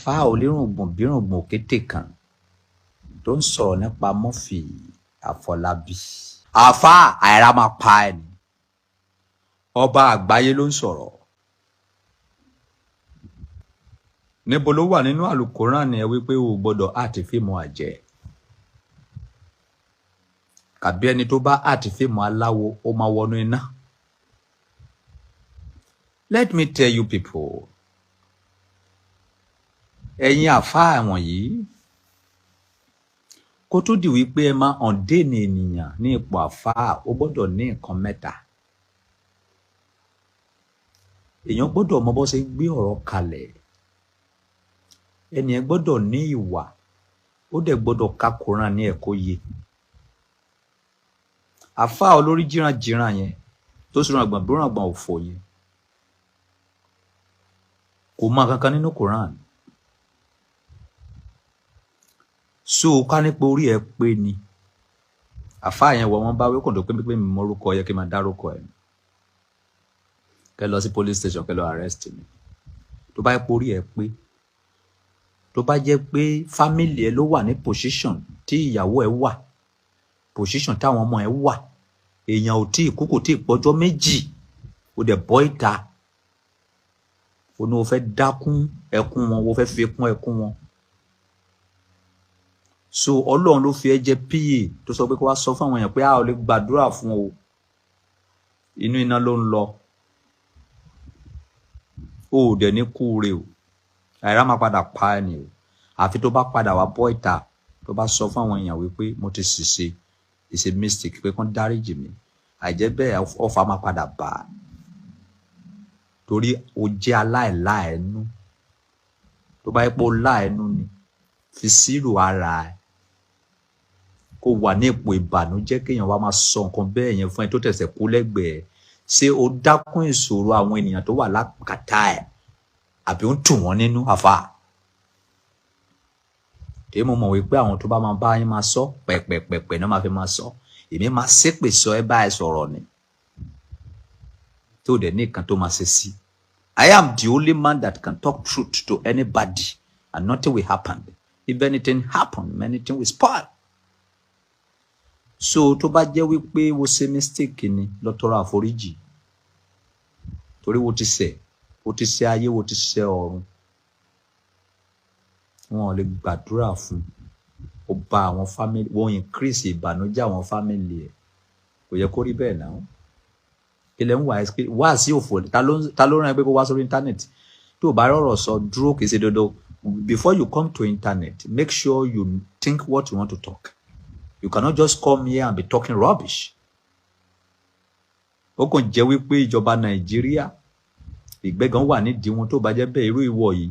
Àáfàá onírùngbọ̀n bírùngbọ̀n òkété kan tó ń sọ̀rọ̀ nípa Murphy Àfọlábí. Àáfàá àìrá máa pa ẹ̀ ni. Ọba àgbáyé ló ń sọ̀rọ̀. Níbo ló wà nínú àlùkòrán ẹ wípé o gbọ́dọ̀ àti fíìmù àjẹ́? Kàbí ẹni tó bá àti fíìmù aláwo ó máa wọnú iná. Let me tell you people, ẹ̀yin àfáà wọ̀nyí, kó tó di wípé ẹ máa ọ̀ndẹ́ni ènìyàn ní ipò àfáà, ó gbọ́dọ̀ ní nǹkan mẹ́ta. Èèyàn gbọ́dọ̀ mọ bó ṣe gbé ọ̀rọ̀ kalẹ̀. Ẹni ẹ gbọ́dọ̀ ní ìwà, ó dẹ̀ gbọ́dọ̀ ka Kùránì ní ẹ̀kọ́ yé. Àfáà olórí jíranjíran yẹn tó sì ràngbọ̀n bí ràngbọ̀n òfò yẹn kò mọ kankan nínú Kùránì. So ká nípa orí ẹ pé ni àfáà yẹn wọ wọn bá wí kòndó pé mi mọ orúkọ yẹ kí n máa dárúkọ ẹ, kẹ lọ sí police station, kẹ lọ arrest mi. Tó bá yẹ pé orí ẹ pé, tó bá jẹ́ pé family ẹ ló wà ní position tí ìyàwó ẹ wà, position táwọn ọmọ ẹ wà, èèyàn ò tí ì kú, kò tí ì pọ́jọ́ méjì, ó dẹ̀ bọ́ ìta, ó ní o fẹ́ dákún ẹkún wọn, o fẹ́ fi kún ẹkún wọn. So Ọlọ́run ló fi ẹ́ jẹ́ PA tó sọ pé kó wá sọ fún àwọn èèyàn pé a ò lè gbàdúrà fún o, inú iná ló ń lọ, o ò dẹ̀ ní kúure o, àìrá máa padà pa ẹ́ ni o. Àfi tó bá padà wá bọ́ ìta, tó bá sọ fún àwọn èèyàn wípé mo ti ṣìṣe, it's a mistake, pé kán dáríjì mi, àìjẹ́ bẹ́ẹ̀ ọfà máa padà bà á, torí o jẹ́ aláìláẹ̀ẹ́nú. Tó bá yẹ pé o láẹ̀ẹ́nú ni, fi sírò ara ẹ̀ kó wà ní ipò ìbànújẹ́, kéèyàn wá máa sọ nǹkan bẹ́ẹ̀ yẹn fún ẹ tó tẹ̀sẹ̀ kú lẹ́gbẹ̀ẹ́. Ṣé o dákún ìṣòro àwọn ènìyàn tó wà lákàtà ẹ̀ àbí ó ń tù wọ́n nínú? Àfà tèmi mo mọ̀ wípé àwọn tó bá máa bá yín máa sọ pẹ̀pẹ̀pẹ̀pẹ̀ náà máa fi máa sọ, èmi máa ṣépè sọ ẹ bá ẹ sọ̀rọ̀ ni tó dẹ̀ ní nǹkan tó máa ṣe sí. I am the only man that can talk truth to anybody and nothing will happen. If anything happen, many things will spoil. So tó bá jẹ́ wípé wo ṣe mistake ni, lọ tọrọ àforíjì, torí wo ti ṣẹ̀, wo ti ṣẹ̀ ayé, wo ti ṣẹ̀ ọ̀run. Wọn ò lè gbàdúrà fún ó bá àwọn family wọn, increase ìbànújẹ́ àwọn family ẹ̀. Kò yẹ kó rí bẹ́ẹ̀ náà. Ilẹ̀ ń wá sí òfò. Ta ló rán ẹ pé kó wá sórí internet? Tó o bá rọ̀rọ̀ sọ, dúró, kìí ṣe dandan. Before you come to internet, make sure you think what you want to talk. You cannot just come here and be talking rubbish. Ó kàn jẹ́ wípé ìjọba Nàìjíríà ìgbẹ́gan wà nídìí wọn. Tó bá jẹ́ bẹ́ẹ̀, irú ìwọ yìí,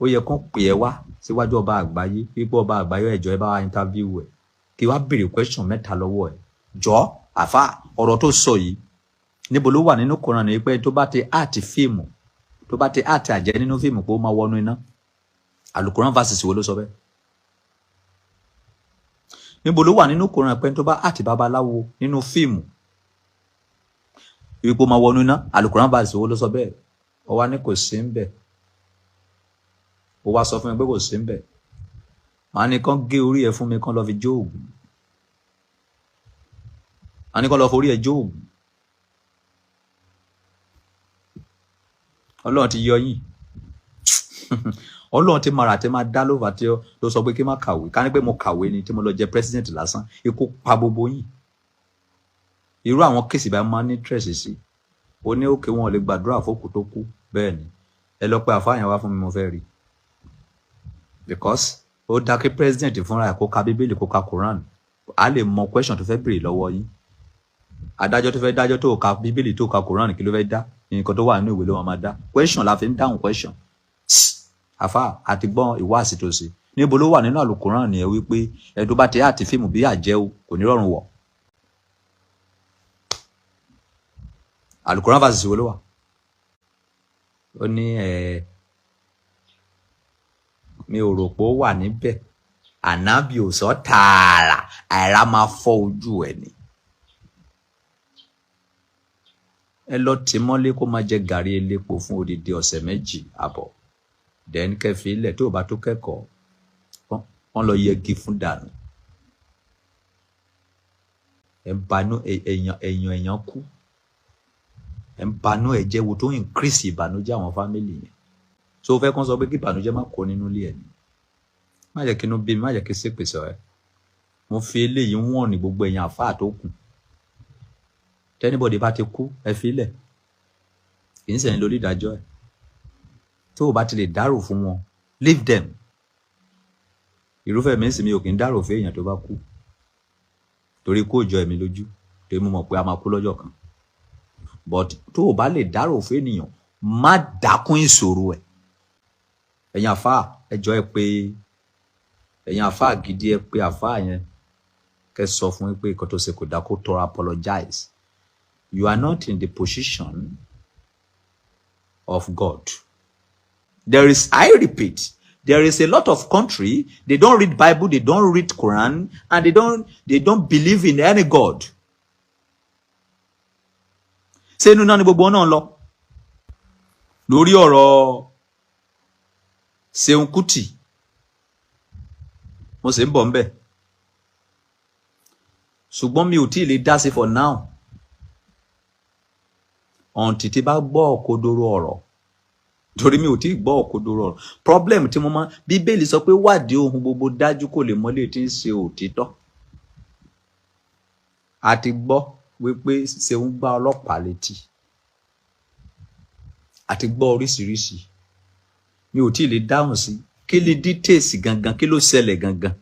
ó yẹ kán pè ẹ́ wá síwájú ọba àgbáyé wípé ọba àgbáyé, ẹ̀jọ̀, ẹ bá wa interview ẹ̀, kí wàá béèrè question mẹ́ta lọ́wọ́ ẹ̀. Jọ́ àfa, ọ̀rọ̀ tó sọ yìí, níbo ló wà nínú Kùránì ní pé tó bá ti àti fíìmù, tó bá ti àti àjẹ́ nínú fíìmù, pé ó máa wọnú iná? Àlùkùránì verses wo ló sọ bẹ́ẹ̀? Níbo ló wà nínú Kùránì pé tó bá àti babaláwo nínú fíìmù wípé ó máa wọnú iná? Àlùkùránì verses wo ló sọ bẹ́ẹ̀? Ó wá ní kò sí ń bẹ̀. Ó wá sọ fún mi pé kò sí ń bẹ̀. Màá ní kán gé orí ẹ fún mi, kán lọ fi jó òògùn. Màá ní kán lọ forí ẹ jó òògùn. Ọlọ́run ti yọ yín. Ọlọ́run ti mara tí máa dá lóva tí ó sọ pé kí n má kàwé. Ká ní pé mo kàwé ni tí mo lọ jẹ president lásán, ikú pa gbogbo yín. Irú àwọn case báyìí máa ní interest sí. Ó ní òkè wọn ò lè gbàdúrà fókù tó kú. Bẹ́ẹ̀ ni, ẹ lọ pé àfáà yẹn wá fún mi, mo fẹ́ rí, because ó dá kí president fúnra ẹ̀ kó ka Bíbélì, kó ka Quran, á lè mọ question tó fẹ́ béèrè lọ́wọ́ yín. Adájọ́ tó fẹ́ dájọ́ tó ka Bíbélì, tó ka Quran, kí ló fẹ́ dá? Nǹkan tó wà nínú ìwé ló máa dá. Question la fi ń dáhùn question. Àfà àti gbọ́n ìwá àsìtòsí. Níbo ló wà nínú àlùkùránì ni ẹ wípé ẹ tó bá ti àti fíìmù bí àjẹ́ o kò ní rọrùn wọ̀? Àlùkùránì fàṣìṣe wo ló wà? Ó ní ẹ mi ò rò pé ó wà níbẹ̀. Ànábì ò sọ tààrà, àìrá máa fọ́ ojú ẹ̀ ni. Ẹ lọ tì mọ́lé kó máa jẹ gàrí elépo fún odidi ọ̀sẹ̀ 2 àbọ̀. Then kẹfì ilẹ̀ tó o bá tó kẹ́kọ̀ọ́, wọ́n lọ yẹgi fún dànù. Ẹ̀ ń banú èèyàn èèyàn èèyàn kú, ẹ̀ ń banú ẹ̀ jẹ́ wo tó increase ìbànújẹ́ àwọn family yẹn. So o fẹ́ kán sọ pé kí ìbànújẹ́ má kó nínú ilé ẹ̀ ni. Má jẹ́ kí inú bí mi, má jẹ́ kí ṣépè sọ ẹ́. Mo fi eléyìí wọ̀n ní gbogbo ẹ̀yàn àfáà tó kù. T'anybody bá ti kú, ẹ fi ilẹ̀, kì í sẹ́yìn lórí ìdájọ́ ẹ̀. Tó o bá ti lè dárò fún wọn, leave them. Irúfẹ́ mi sì, mi ò kì í dárò fún èèyàn tó bá kú, torí kó jọ ẹ̀mí lójú, torí mo mọ̀ pé a máa kú lọ́jọ́ kan. But tó o bá lè dárò fún ènìyàn, má dákún ìṣòro ẹ̀. Ẹ̀yin àfáà, ẹ jọ̀ọ́, ẹ pé ẹ̀yin àfáà gidi, ẹ pé àfáà yẹn, kẹ́ sọ fún yín pé nǹkan tó ṣe kò dáa, kó tọrọ apologize. You are not in the position of God. There is, I repeat, there is a lot of country, they don't read Bible, they don't read Quran, and they don't believe in any God. Ṣé inú náà ni gbogbo wọn náà lọ? Lórí ọ̀rọ̀ Ṣeun Kútì, mo sì ń bọ̀ ńbẹ̀, ṣùgbọ́n mi ò tí ì lè dá sí for now until tí bá gbọ́ òkodoro ọ̀rọ̀, torí mi ò tí ì gbọ́ òkodoro ọ̀rọ̀. Problem tí mo máa, Bíbélì sọ pé wádìí ohun gbogbo dájú kò lè mọ́lẹ̀ tí ń ṣe òtítọ́. A ti gbọ́ wípé Ṣeun gbá ọlọ́pàá létí, a ti gbọ́ oríṣiríṣi. Mi ò tí ì lè dáhùn sí kí lè details gangan, kí ló ṣẹlẹ̀ gangan.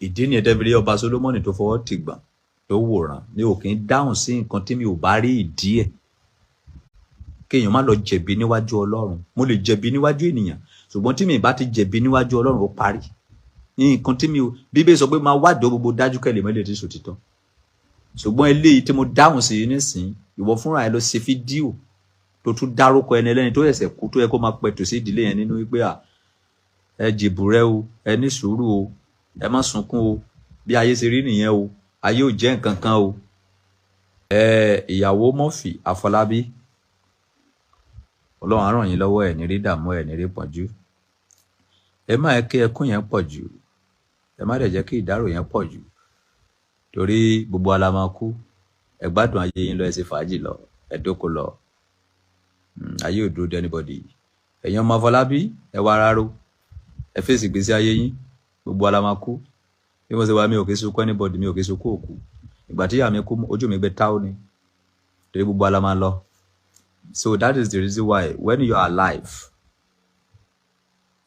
Ìdí nìyẹn tẹ́ fi rí ọba Solomoni tó fọwọ́ tìgbọ̀n tó wòran. Mi ò kì í dáhùn sí nǹkan tí mi ò bá rí ìdí ẹ̀, kéèyàn má lọ jẹ̀bi níwájú Ọlọ́run. Mo lè jẹ̀bi níwájú ènìyàn, ṣùgbọ́n tí mi bá ti jẹ̀bi níwájú Ọlọ́run, ó parí. Nǹkan tí mi ò, Bíbélì sọ pé máa wádìí gbogbo dájú kẹ́lẹ̀ mọ́lẹ̀ tí sòtítọ́. Ṣùgbọ́n eléyìí tí mo dáhùn sí nísìnyí, ìwọ fúnra ẹ lọ ṣe fídíò tó tún dárúkọ ẹni ẹlẹ́ni tó ṣẹ̀ṣẹ̀ kú, tó yẹ kó máa pẹ̀tù sí ìdílé yẹn nínú wípé à ẹ jìbù rẹ o, ẹ ní sùúrù o, ẹ má sunkún o, bí ayé ṣe rí nìyẹn o, ayé ò jẹ́ nǹkan kan o. Ẹ ìyàwó Murphy Àfọlábí, Ọlọ́run á ràn yín lọ́wọ́, ẹ̀ ní rí dààmú, ẹ̀ ní rí pọ́njú. Ẹ má ẹ kí ẹkún yẹn pọ̀ jù, ẹ má dẹ̀ jẹ́ kí ìdárò yẹn pọ̀ jù, torí gbogbo ala máa kú. Ẹ gbádùn ayé yín lọ, ẹ ṣe fàájì lọ, ẹ dóko lọ. Ayé ò dúró de anybody. Ẹ̀yin ọmọ Afọlábí, ẹ wá rárò, ẹ fèsì gbèsè ayé yín. Gbogbo ala máa kú. Bí mo ṣe wá, mi ò kí sunkún anybody, mi ò kí sunkún òkú. Ìgbà tí ìyá mi kú, ojú mi gbẹ táwọn ni, torí gbogbo ala máa lọ. So that is the reason why when you are alive,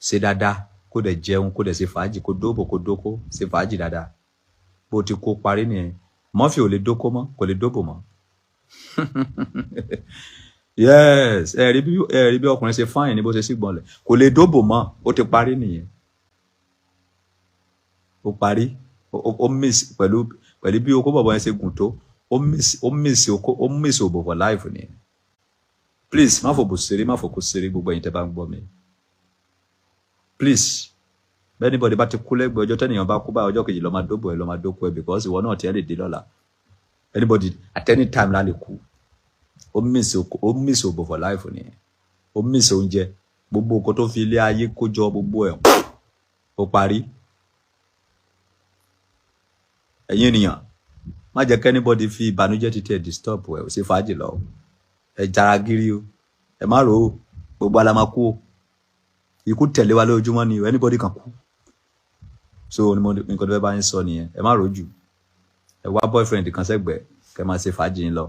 ṣe dáadáa, kó dẹ̀ jẹun, kó dẹ̀ ṣe fàájì, kó dóbò, kó dóko, ṣe fàájì dáadáa. Bó ti kó parí nìyẹn. Murphy ò lè dóko mọ́, kò lè dóbò mọ́. Yes, ẹ rí bí ọkùnrin ṣe fáyìn ní bó ṣe sígbọnlẹ̀, kò lè dóbò mọ́, ó ti parí nìyẹn, ó parí. Ó miss pẹ̀lú bí okó bọ̀bọ̀ yẹn ṣe gùn tó, ó miss okó, ó miss òbò for life nìyẹn. Please, má fòbò ṣeré, má fòkó ṣeré. Gbogbo ẹ̀yin tẹ́ bá ń gbọ́ mi, please, bẹ́ẹ̀ anybody bá ti kú lẹ́gbẹ̀ẹ́, ọjọ́ tẹ́nìyàn bá kú báyìí, ọjọ́ kejì ló máa dóbò ẹ, ló máa dókó ẹ, because ìwọ náà tiẹ̀ lè dé lọ́la. Anybody at any time la lè kú. Ó miss òbò for life nìyẹn, ó miss oúnjẹ, gbogbo nǹkan tó fi ilé ayé kó jọ, gbogbo ẹ̀ ó parí. Ẹ̀yin ènìyàn, má jẹ́ kí anybody fi ìbànújẹ́ títí ẹ̀ disturb ẹ̀. Ò ṣe fàájì lọ, ẹ jara gírí o, ẹ má rò ó. Gbogbo ala máa kú o. Ikú tẹ̀lé wa lójoojúmọ́ ni o. Anybody kan kú. So ni mo nǹkan tó fẹ́ bá yín sọ nìyẹn. Ẹ má rò ó jù. Ẹ wá boyfriend kan sẹ́gbẹ̀ẹ́, kẹ́ máa ṣe fàájì yín lọ.